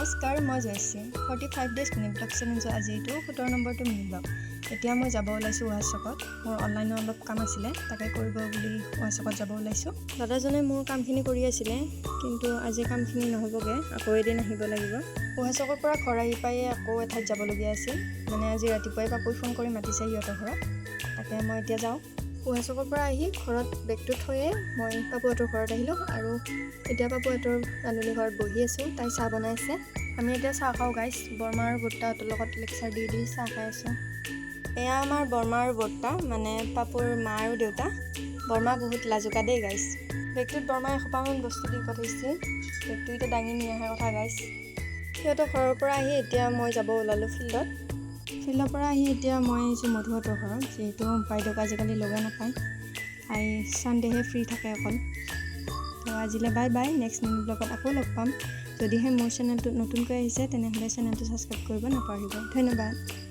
নমস্কাৰ, মই Jayashree. 45 days mini blog চেলেঞ্জৰ আজি এইটো 17 নম্বৰটো মিনি ব্লগ। এতিয়া মই যাব ওলাইছোঁ উহাচকত। মোৰ অনলাইনৰ অলপ কাম আছিলে, তাকে কৰিব বুলি উহাচকত যাব ওলাইছোঁ। দাদাজনে মোৰ কামখিনি কৰি আছিলে, কিন্তু আজি কামখিনি নহ'বগৈ, আকৌ এদিন আহিব লাগিব। উহাচকৰ পৰা ঘৰ আহি পায়ে আকৌ এঠাইত যাবলগীয়া আছিল। মানে আজি ৰাতিপুৱাই পাপুই ফোন কৰি মাতিছে সিহঁতৰ ঘৰত, তাকে মই এতিয়া যাওঁ। উহাচকৰ পৰা আহি ঘৰত বেগটো থৈয়ে মই পাপুহঁতৰ ঘৰত আহিলোঁ আৰু এতিয়া পাপুহঁতৰ ৰান্ধনী ঘৰত বহি আছোঁ। তাই চাহ বনাই আছে, আমি এতিয়া চাহ খাওঁ। গাইছ, বৰমা আৰু বৰ্তাহঁতৰ লগত লেকচাৰ দি দি চাহ খাই আছোঁ। এয়া আমাৰ বৰমা আৰু বৰ্তা, মানে পাপুৰ মা আৰু দেউতা। বৰমা বহুত লাজুকা দেই। গাইছ, বেগটোত বৰমাই এসোপামান বস্তু দি পঠাইছে। বেগটো এতিয়া দাঙি নি অহাৰ কথা। গাইছ, সিহঁতৰ ঘৰৰ পৰা আহি এতিয়া মই যাব ওলালোঁ ফিল্ডত। ফিল্ডৰ পৰা আহি এতিয়া মই আহিছোঁ মধুহঁতৰ ঘৰত। যিহেতু বাইদেউক আজিকালি লগে নাপায়, তাই ছানডেহে ফ্ৰী থাকে অকল। তো আজিলৈ বাই বাই, নেক্সট মিনি ব্লগত আকৌ লগ পাম। যদিহে মোৰ চেনেলটোত নতুনকৈ আহিছে, তেনেহ'লে চেনেলটো ছাবস্ক্ৰাইব কৰিব নাপাহৰিব। ধন্যবাদ।